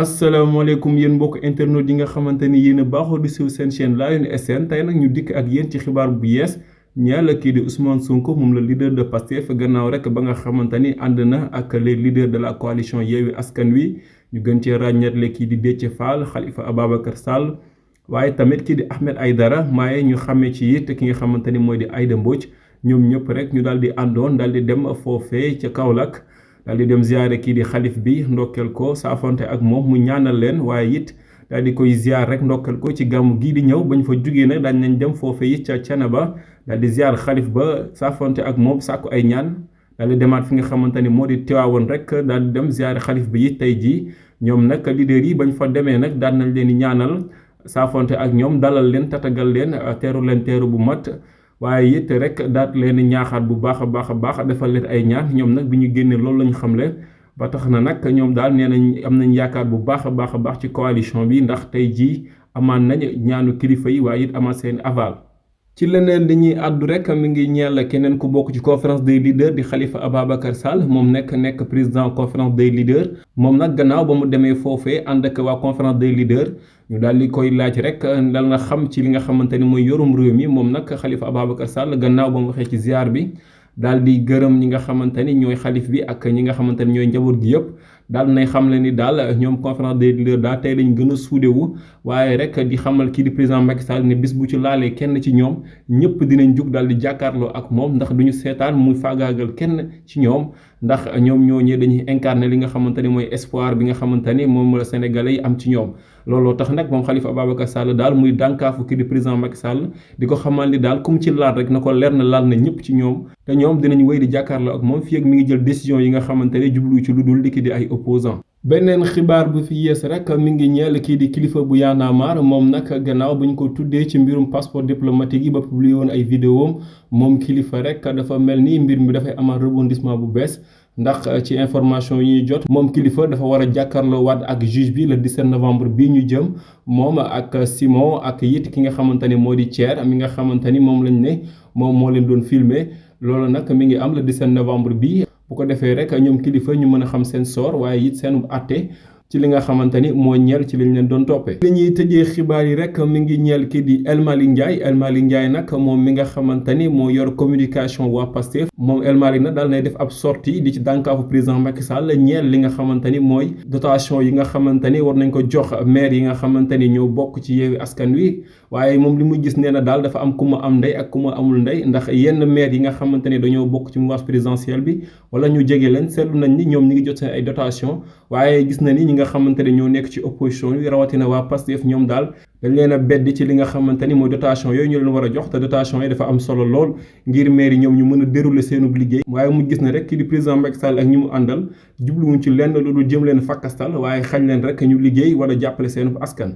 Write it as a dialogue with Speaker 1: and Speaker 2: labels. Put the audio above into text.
Speaker 1: asalaamaaleykum yéen mbokk internet yi nga xamante ni yéen a baaxoo di suivre seen chaîne Lion SN tey nag ñu dikk ak yéen ci xibaar bu yees ñeel kii di Ousmane Sonko moom la leader de Pastef gannaaw rek ba nga xamante ni ànd na ak les leaders de la coalition Yewwi Askan Wi ñu gën cee ràññeetle kii di Déthié Fall Khalifa Ababacar Sall waaye tamit kii di Ahmed Aïdara maaye ñu xamee ci it ki nga xamante ni mooy di Aïda Mbodj ñoom ñëpp rek ñu daal di àndoon daal di dem foofee ca Kaolack. daal di dem ziare kii di xalif bi ndokkeel ko saafonte ak moom mu ñaanal leen waaye it daal di koy ziar rek ndokkeel ko ci gàmmu gii di ñëw bañ fa jugee nag daañ nañ dem foofe it ca Canaba daal di ziar xalif ba saafonte ak moom sàkku ay ñaan daal di demaat fi nga xamante ni moo di Tiwaawoon rek daal di dem ziare xalif bi it tey jii ñoom nag leader yi bañ fa demee nag daan nañ leen di ñaanal saafonte ak ñoom dalal leen tatagal leen teeru bu mat waaye it rek daat leen ñaaxaat bu baax a baax defal leen ay ñaan ñoom nag bi ñu génnee loolu lañu xamle ba tax na nag ñoom daal nee nañ am nañ yaakaar bu baax a baax ci coalition bi ndax tey jii amaan nañ ñaanu kilifa yi waaye it amaan seen aval. ci leneen li ñuy àddu rek mi ngi ñeel keneen ku bokk ci conférence des leaders di Khalifa Ababacar Sall moom nekk président conférence des leaders moom nag gannaaw ba mu demee foofee ànd ak waa conférence des leaders ñu daal di koy laaj rek lan nga xam ci li nga xamante ni mooy yorum réew mi moom nag Khalifa Ababacar Sall gannaaw ba mu waxee ci ziar bi daal di gërëm ñi nga xamante ni ñooy xalif bi ak ñi nga xamante ni ñooy njaboot gi yëpp daal nay xam le ni daal ñoom conférence des leaders daal tey lañ gën a suudewu waaye rek di xamal kii di président Macky Sall ne bis bu ci laalee kenn ci ñoom ñëpp dinañ jug daal di jàkkaarloo ak moom ndax duñu seetaan muy faagaagal kenn ci ñoom ndax ñoom ñooñee dañuy incarner li nga xamante ni mooy espoir bi nga xamante ni moom la sénégalais yi am ci ñoom looloo tax nag moom Khalifa Ababacar Sall daal muy dànkaafu kii di président Macky Sall di ko xamal ni daal kum ci laal rek na ko leer na laal na ñëpp ci ñoom te ñoom dinañ wéy di jàkkaarloo ak moom fii ak mi ngi jël décision yi nga xamante ne jublu ci lu dul di di ay opposant beneen xibaar bu fi yees rek mi ngi ñeel kii di kilifa bu Y'en a marre moom nag gannaaw bu ñu ko tuddee ci mbirum passeport diplomatique yi ba publié woon ay vidéo moom kilifa rek dafa mel ni mbir mi dafay amal rebondissement bu bees ndax ci information yi ñuy jot moom kilifa dafa war a jàkkaarloo waat ak juge bi le 17 novembre bii ñu jëm moom ak Simon ak it ki nga xamante ni moo di Thier mi nga xamante ni moom lañ ne moom moo leen doon filmer loolu nag mi ngi am le 17 novembre bi bu ko defee rek ñoom kilifa ñu mën a xam seen sor waaye it seen àtte ci li nga xamante ni moo ñeel ci liñ leen doon toppee. li ñuy tëjee xibaar yi rek mi ngi ñeel kii di El Malick Ndiaye nag moom mi nga xamante ni moo yor communication waa Pastef moom El Malick nag daal nay def ab sortie di ci dànkaafu président Macky Sall ñeel li nga xamante ni mooy dotation yi nga xamante ni war nañ ko jox maire yi nga xamante ni ñoo bokk ci Yewwi Askan Wi waaye moom li mu gis nee na daal dafa am ku ma am ndey ak ku ma amul ndey ndax yenn maire yi nga xamante ni dañoo bokk ci mouvance présidentielle bi wala ñu jege leen seetlu nañ ni ñoom ñi ngi jot seen ay dotation waaye gis na ni ñi nga xamante ne ñoo nekk ci opposition yi rawatina waa Pastef ñoom daal dañ leen a bedd ci li nga xamante ni mooy dotation yooyu ñu leen war a jox te dotation yi dafa am solo lool ngir maire yi ñoom ñu mën a dérouler seenub liggéey waaye mu gis na rek kii di président Macky Sall ak ñi mu àndal jubluwuñ ci lenn loolu jëm leen fakkastal waaye xañ leen rek ñu liggéey wala jàppale seenub askan